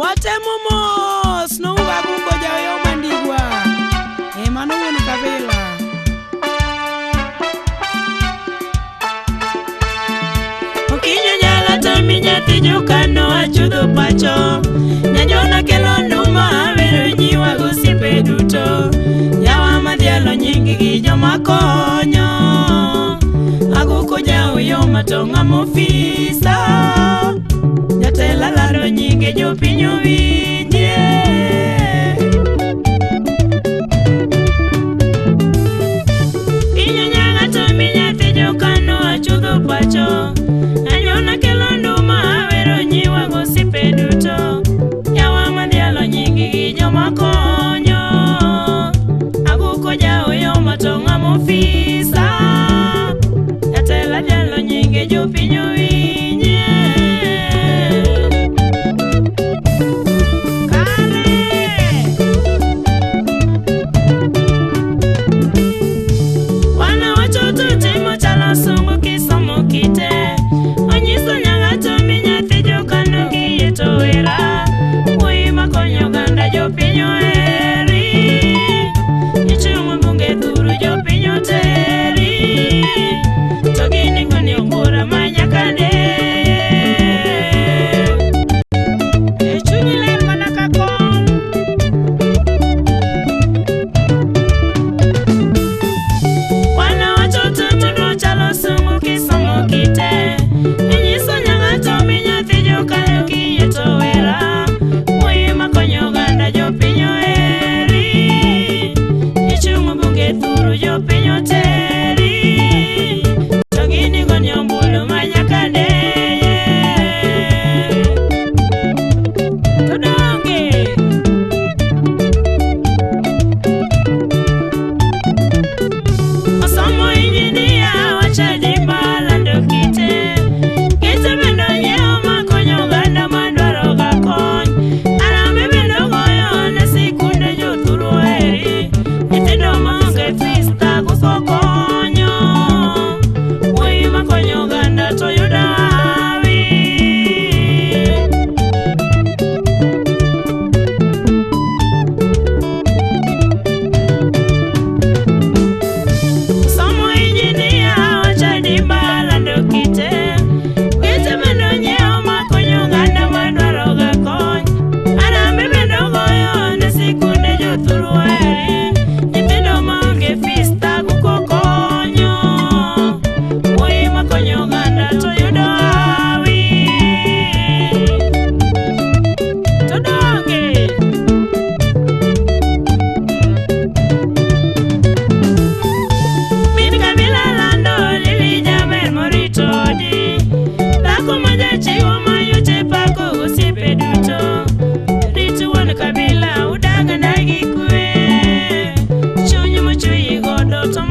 Watemo mos noungo agumbo jaoyo mandigwa. E mano wuon kabila. Okinyo nyala tami nyathi jokano achudho pacho. Nyanyona kelo nduma awero nyiwa gosiepe duto. Yawa madhialo nying gi joma konyo. Aguko jaoyo matong'a mofisa. Jatelo lando nyinge jopiny owinjie. Inyo nyaga to mi nyathi jokano achudho pacho. Anyona kelo nduma awero nyiwa gosiepe duto. Yawa madhialo nying gi joma konyo. Aguko jaoyo matong'a mofisa. Jatelo dhialo nyinge jopiny owinjie. Kare! Wana wacho to timo chalo sungu kisomo kite. Onyiso nyaga to mi nyathi jokano kiyie to wera. Wuoyi makonyo oganda jopiny oheri. Ichung' bunge dhuru jopiny oteri. To giningo ni ongura ma nyaka deye. E chunyi ler mana ka kom. Wana wacho to tudruok chalo sungu kisomo kite. Inyiso nyaga to mi nyathi jokano kiyie to wera. Wuoyi makonyo oganda jopiny oheri. Ichung' bunge thuru jopiny oteri. To giningo ni ombulu ma nyaka deye. To donge. Osomo injinia wacho malando kite. Kite bende onyiewo makonyo oganda madwaro ga kony. Arambe bende ogoyo ne sikunde jothuru oheri. Nyithindo maonge fis taguso konyo. Wuoyi makonyo oganda to yudo hawi. Somo injinia wacho malando kite. Kite bende onyiewo makonyo oganda madwaro ga kony. Arambe bende ogoyo ne sikunde jothuru oheri. Nyithindo maonge fis taguko konyo. Wuoyi makonyo oganda to yudo hawi. To donge. Min kabila lando lili jaber morito odi. Dhako ma jachiwo mayote pako osiepe duto. Rit wuon kabila udag dagi kwe. Chuny mochweyi godo to